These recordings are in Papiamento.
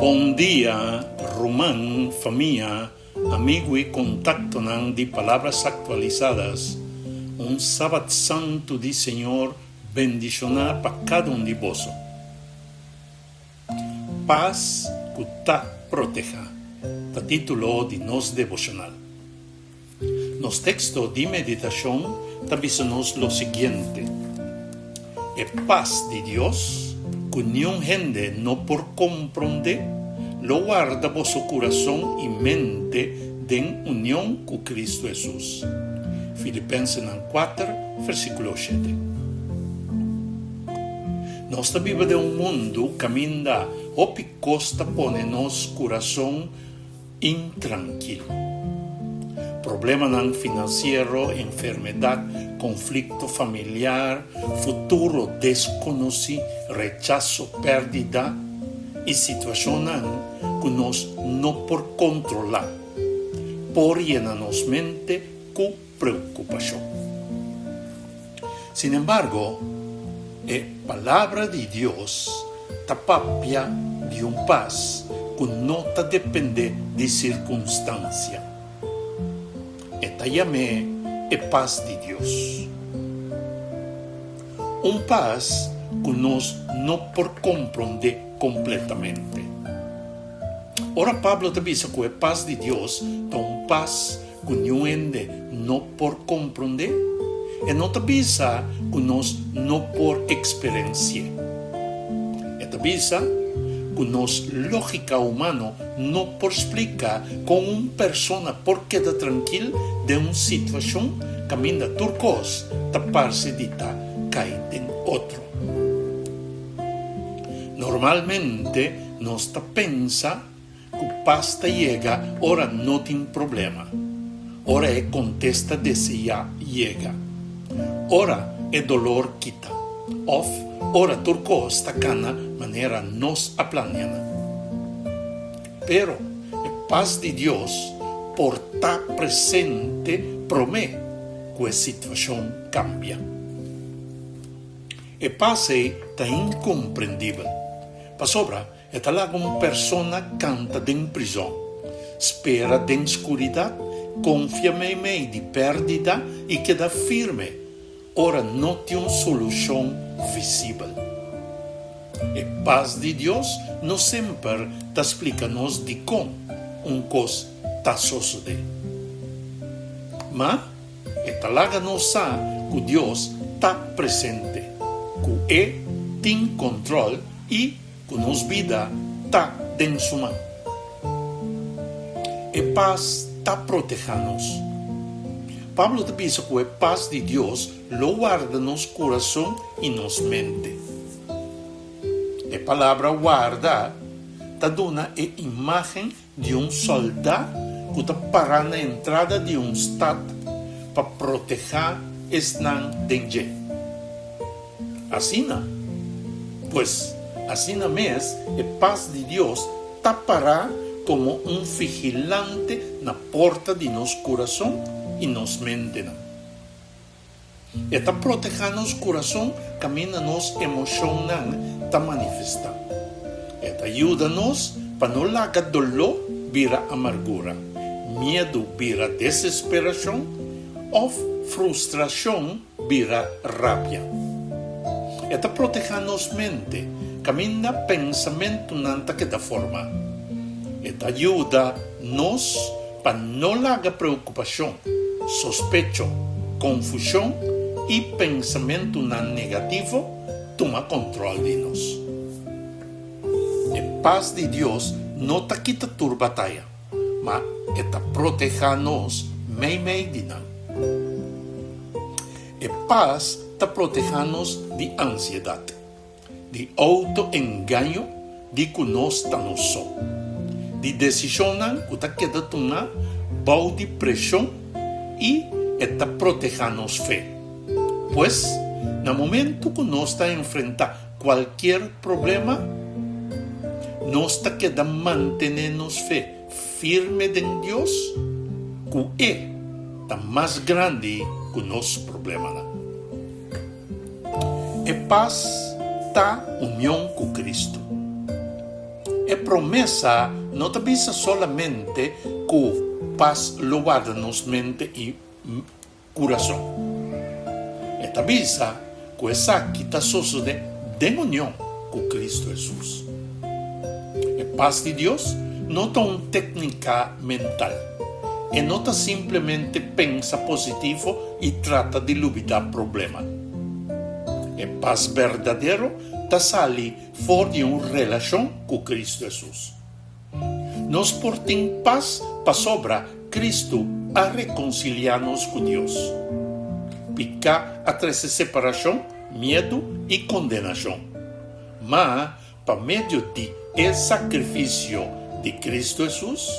Bon dia ruman, famia, amigu i kontaktonan di Palabras Actualizadas. Un Sabat Santu di Señor bendishoná pa kada un di boso. Pas ku ta protehá ta título di nos deboshonal. Nos teksto di meditashon ta bisa nos lo siguiente, E pas di Dios, ku niun hende no por komprondé, lo warda boso kurason i mente den union ku Kristu Hesus. Filipensenan kuater, versíkulo shete. Nos ta biba den un mundu kaminda hopi kos ta pone nos kurason Intrankil. Problemanan finansiero, enfermedat, konflikto familiar, futuro deskonosí, rechaso, pèrdida i situashonnan ku nos no por kontrolá por yena nos mente ku preokupashon. Sinembargo, e Palabra di Dios ta papia di un pas ku no ta dependé di sirkunstansia. E ta yam'é e pas di Dios. Un pas ku nos no por komprondé kompletamente. Ora Pablo ta bisa ku e pas di Dios ta un pas ku niun hende no por komprondé, e no ta bisa ku nos no por eksperensi'é. E ta bisa ku nos lógika humano no por splika kon un persona por keda trankil den un situashon kaminda tur kos ta parse di ta kai den otro. Normalmente nos ta pensa Ku pas ta yega ora no tin problema, ora e kontesta deseá yega, ora e dolor kita òf ora tur kos ta kana manera nos a plania nan. Pero e pas di Dios por ta presente promé ku e situashon kambia. E pas ei ta inkomprendibel, pasobra E ta laga un persona kanta den prizòn, spera den skuridat, konfia meimei di pèrdida i keda firme ora no tin un solushon visibel. E pas di Dios no semper ta splika nos dikon un kos ta sosodé. Ma e ta laga nos sa ku Dios ta presente, ku e tin kontròl i Ku nos bida ta den su man. E pas ta protehá nos. Pablo ta bisa ku e pas di Dios lo warda nos kurason i nos mente. E palabra warda ta duna e imágen di un sòldá ku ta pará na entrada di un stat pa protehá esnan den dje. Asina, pues, asina mes e pas di Dios ta pará komo un vigilante na porta di nos kurason i nos mentenan. E ta protehá nos kurason kaminda nos emoshonnan ta manifestá. E ta yuda nos pa no laga doló bira amargura, miedu bira desesperashon òf frustrashon bira rabia. E ta protehá nos mente kaminda pensamentunan ta keda formá. E ta yuda nos Pa no laga preokupashon, sospecho, konfushon i pensamentunan negativo tuma kòntròl di nos. E pas di Dios no ta kita tur bataya, ma e ta protehá nos meimei di nan. E pas ta protehá nos di ansiedat. Di outo-engaño di ku nos ta nos so. Di desishonnan ku ta keda tuma bou di preshon i e ta protehá nos fe. Pues, na momentu ku nos ta enfrentá kualkier problema, nos ta keda mantené nos fe firme den Dios ku e ta mas grandi ku nos problemanan. E pas ta union ku Kristu. E promesa no ta bisa solamente ku pas lo warda nos mente i kurason. E ta bisa ku esaki ta sosodé den union ku Kristu Hesus. E pas di Dios no ta un téknika mental. E no ta simplemente pensa positivo i trata di lubidá problema. E pas berdadero ta sali for di un relashon ku Kristu Hesus. Nos por tin pas pasobra Kristu a rekonsiliá nos ku Dios. Piká a trese separashon, miedu i kondenashon. Ma pa medio di e sakrifisio di Kristu Hesus,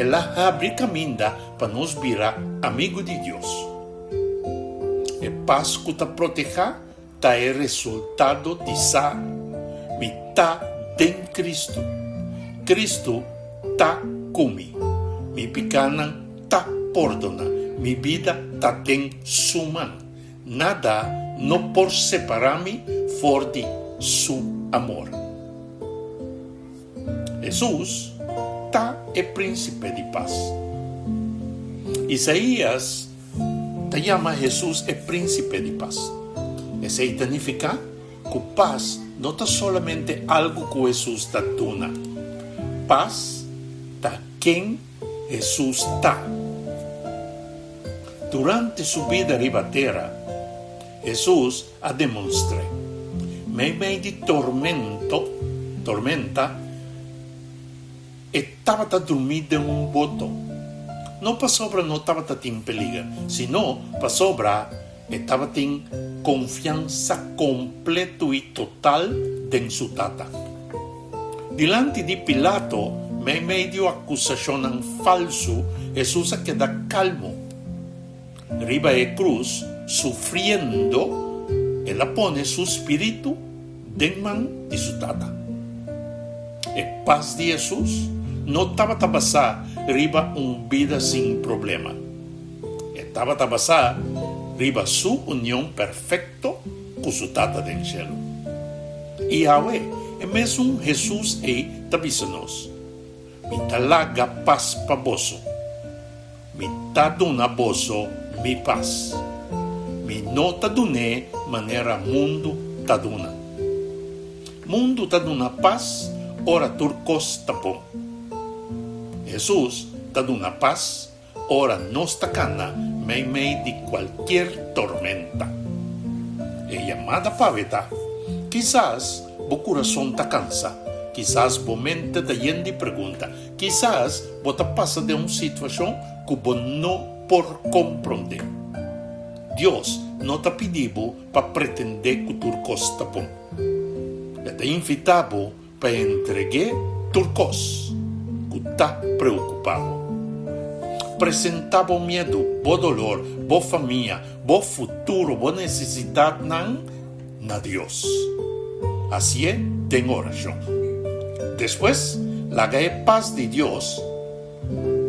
el a habri kaminda pa nos bira amigu di Dios. E pas ku ta protehá Ta e resultado di sa mi ta den Cristo. Cristo ta cu mi. Mi picanan ta pordona. Mi bida ta den Su man. Nada no por separa mi for di Su amor. Hesus ta e Principe di Paz. Isaías Ta yama Hesus e Prínsipe di Pas. Esei ta nifiká ku pas no ta solamente algu ku Hesus ta duna. Pas ta ken Hesus ta. Durante su bida riba tera, Hesus a demonstr'é, meimei di tormento, tormenta, E tabata drumí den un boto, no pasobra no tabata tin peliger, sino pasobra e tabatin konfiansa kompleto i total den su Tata. Dilanti di Pilato, meimei di akusashonnan falsu, Hesus a keda kalmu. Riba e krus, sufriendo, el a pone su spiritu den man di su Tata. E pas di Hesus no tabata basá riba un bida sin problema. E tabata basá riba su union perfekto ku su Tata den shelu. I awe, e mesun Hesus ei ta bisa nos, Mi ta laga pas pa boso. Mi ta duna boso mi pas. Mi no ta dun'é manera mundu ta duna. Mundu ta duna pas ora tur kos ta bon. Hesus ta duna pas Ora nos ta kana meimei di kualkier tormenta. E yamada pa bo ta, Kisas bo kurason ta kansa, kisas bo mente ta yen di pregunta, kisas bo ta pasa den un situashon ku bo no por komprondé. Dios no ta pidi bo pa pretendé ku tur kos ta bon. E ta invitá bo Pa entreg'é tur kos ku ta preokupá bo. Presentá bo miedu, bo dolor, bo famia, bo futuro, bo nesesidatnan na Dios. Hasié den orashon. Despues, laga e pas di Dios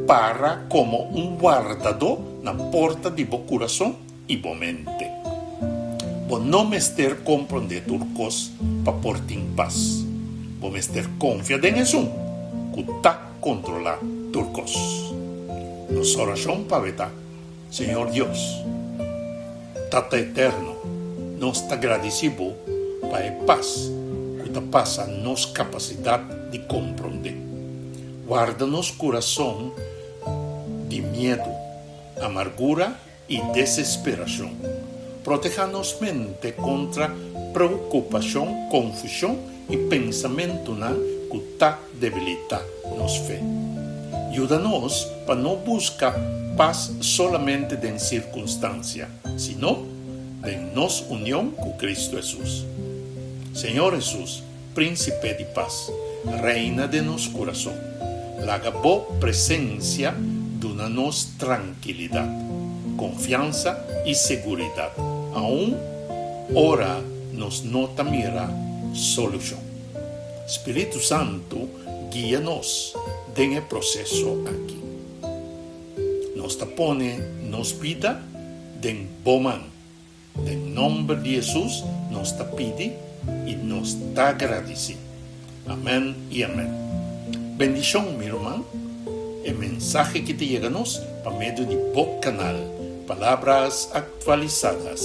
para komo un wardadó na porta di bo kurason i bo mente. Bo no mester komprondé tur kos pa por tin pas. Bo mester konfia den esun ku ta kontrolá tur kos. Nos orashon pa bo ta, Señor Dios, Tata Eterno, nos ta gradisí Bo pa e pas ku ta pasa nos kapasidat di komprondé. Warda nos kurason di miedu, amargura i desesperashon. Protehá nos mente kontra preokupashon, konfushon i pensamentunan ku ta debilitá nos fe. Yuda nos pa no buska pas solamente den sirkunstansia, sino den nos union ku Kristu Hesus. Señor Hesus, Prínsipe di pas, reina den nos kurason. Laga bo presensia duna nos trankilidat, konfiansa i seguridat, aun ora nos no ta mira solushon. Spiritu Santu guia nos den e proseso aki. Nos ta pone nos bida den bo man. Den nomber di Hesus nos ta pidi i nos ta gradisi. Amèn i amèn. Bendishon mi ruman. E mensahe ki ta yega nos pa medio di bo kanal Palabras Actualizadas.